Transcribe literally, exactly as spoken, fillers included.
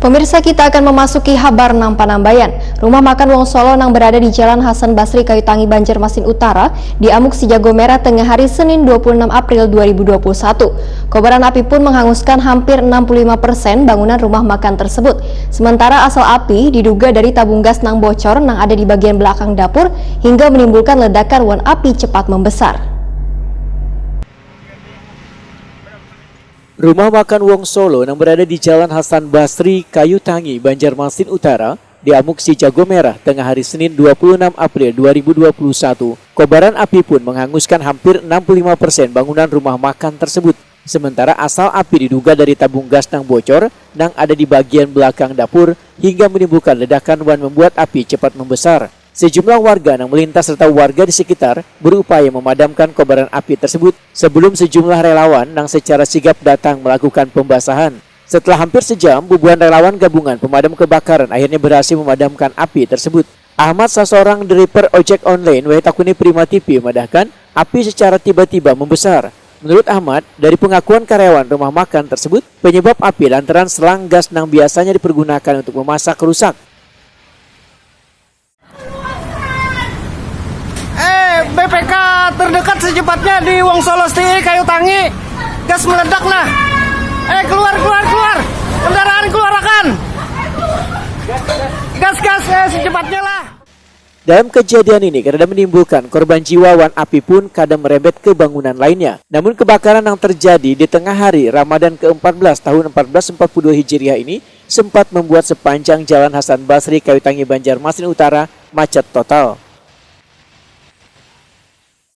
Pemirsa, kita akan memasuki habar nang panambayan. Rumah makan Wong Solo nang berada di Jalan Hasan Basri, Kayu Tangi, Banjarmasin Utara, diamuk si jago merah tengah hari Senin dua puluh enam April dua ribu dua puluh satu. Kobaran api pun menghanguskan hampir enam puluh lima persen bangunan rumah makan tersebut. Sementara asal api diduga dari tabung gas nang bocor nang ada di bagian belakang dapur hingga menimbulkan ledakan wan api cepat membesar. Rumah makan Wong Solo nang berada di Jalan Hasan Basri, Kayu Tangi, Banjarmasin Utara, diamuk si jago merah tengah hari Senin dua puluh enam April dua ribu dua puluh satu. Kobaran api pun menghanguskan hampir enam puluh lima persen bangunan rumah makan tersebut. Sementara asal api diduga dari tabung gas nang bocor nang ada di bagian belakang dapur hingga menimbulkan ledakan wan membuat api cepat membesar. Sejumlah warga nang melintas serta warga di sekitar berupaya memadamkan kobaran api tersebut sebelum sejumlah relawan nang secara sigap datang melakukan pembasahan. Setelah hampir sejam, bubuhan relawan gabungan pemadam kebakaran akhirnya berhasil memadamkan api tersebut. Ahmad, saseorang driver ojek online, wayah takuni Prima T V, madahkan api secara tiba-tiba membesar. Menurut Ahmad, dari pengakuan karyawan rumah makan tersebut, penyebab api lantaran selang gas nang biasanya dipergunakan untuk memasak rusak. Eh, B P K terdekat secepatnya di Wong Solo S T I Kayu Tangi. Gas meledak nah. Eh, keluar, keluar, keluar. Kendaraan keluarakan. Gas, gas, eh, secepatnya lah. Dalam kejadian ini, kada menimbulkan korban jiwa wan api pun kada merembet ke bangunan lainnya. Namun, kebakaran yang terjadi di tengah hari Ramadan keempat belas tahun empat belas empat puluh dua Hijriah ini sempat membuat sepanjang Jalan Hasan Basri, Kayu Tangi, Banjarmasin Utara macet total.